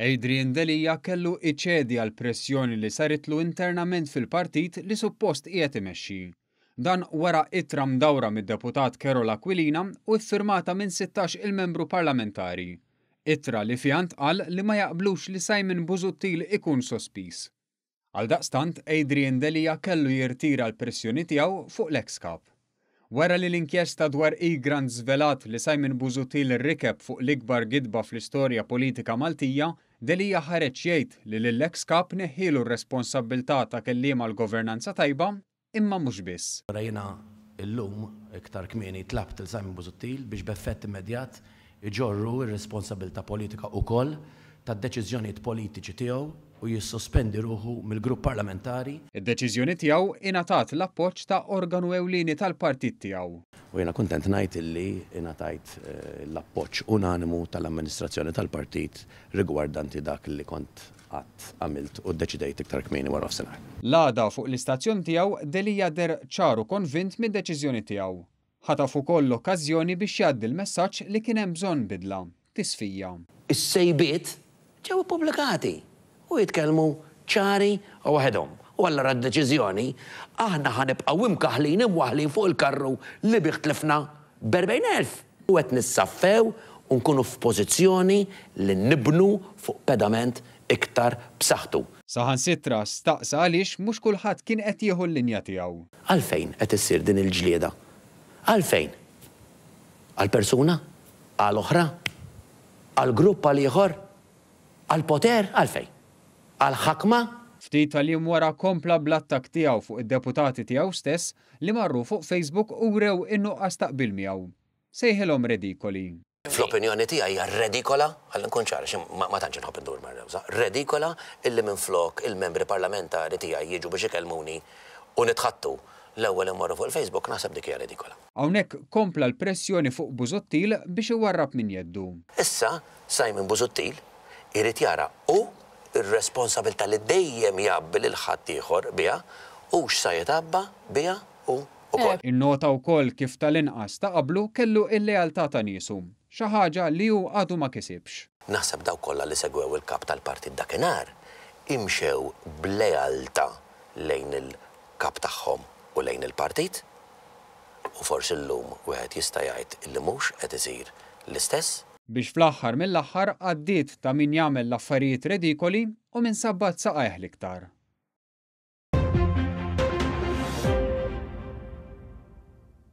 Adrian Delia kellu iċedi għall-pressjoni li saritlu internament fil-partit li suppost qiegħed imexxi. Dan wara ittra mdawra mid-Deputat Karol Aquilina u iffirmata minn 16 il-membru parlamentari. Ittra li fiha ntqal li ma jaqblux li Simon Busuttil ikun sospiż. Għaldaqstant, Adrian Delia kellu jirtira l-pressjoni tiegħu fuq l-eks kap. Wara li l-inkjesta dwar Egrant żvelat li Simon Busuttil rikeb fuq l-ikbar gidba fl-istorja politika Maltija, Delia ħareġ jgħid li lill-eks kap neħħielu r-responsabbiltà ta' kelliem għall-governanza tajba, imma mhux biss. Wara jiena illum iktar kmieni tlabt lil Simon Busuttil biex b'effett immedjat iġorr hu r-responsabbiltà politika ukoll tad-deċiżjonijiet politiċi tiegħu u jissospendi ruħu mill-grupp parlamentari. Id-deċiżjoni tiegħu ingħatat l-appoġġ ta' organu ewlieni tal-partit tiegħu. U jiena kuntent ngħid illi ingħatajt l-appoġġ unanimu tal-amministrazzjoni tal-partit rigwardanti dak li kont għadt, għamilt u ddeċidejt iktar kmieni wara nofsinhar. L-għada fuq l-istazzjon tiegħu, Delia deher ċar u konvint mid-deċiżjoni tiegħu. Ħataf ukoll l-okkażjoni biex jgħaddi l-messaġġ li kien hemm bżonn bidla, tisfija. Is-sejbiet ġew ippubblikati u jitkellmu ċari u waħedhom. U allura d-deċiżjoni, aħna ħa nibqgħu imkaħħlin, imwaħħlin fuq il-karru li bih tlifna b'40,000. U qed nissaffew u nkunu f'pożizzjoni li nibnu fuq pedament iktar b'saħħtu. Saħansitra staqsa għaliex mhux kulħadd kien qed jieħu l-linja tiegħu. Għalfejn qed issir din il-ġlieda? Għalfejn? Għal persuna? Għal oħra? Għal grupp għal ieħor? Għall-poter? Għalfejn? Għall-ħakma? Ftit tal-jiem wara kompla bl-attakk tiegħu fuq id-deputati tiegħu stess li marru fuq Facebook u wrew in-nuqqas ta' qbil miegħu. Sejħilhom redikoli. Fl-opinjoni tiegħi hija redikola, ħalli nkun ċar għax jien ma tantx inħobb indur mar-rewża, redikola illi minflok il-membri parlamentari tiegħi jiġu biex ikellmuni u nitħaddtu, l-ewwel immorru fuq il-Facebook, naħseb dik hija redikola. Hawnhekk kompla l-pressjoni fuq Busuttil biex iwarrab minn jeddu. Issa Simon Busuttil irid jara hu r-responsabilità li dejjem jgħabbi lil ħaddieħor biha, hux sa jitgħabba biha hu wkoll. Innota wkoll kif tal-inqas ta' qablu kellu l-lealtà ta' niesu, xi ħaġa li hu għadu ma kisibx. Naħseb dawk kollha li segwew il-Kap tal-Partit dakinhar imxew b'lealtà lejn il-Kap tagħhom u lejn il-Partit u forsi llum wieħed jista' jgħid li mhux qed isir l-istess. Biex fl-aħħar mill-aħħar għaddiet ta' min jagħmel l-affarijiet redikoli u min sabbat saqajh l-iktar.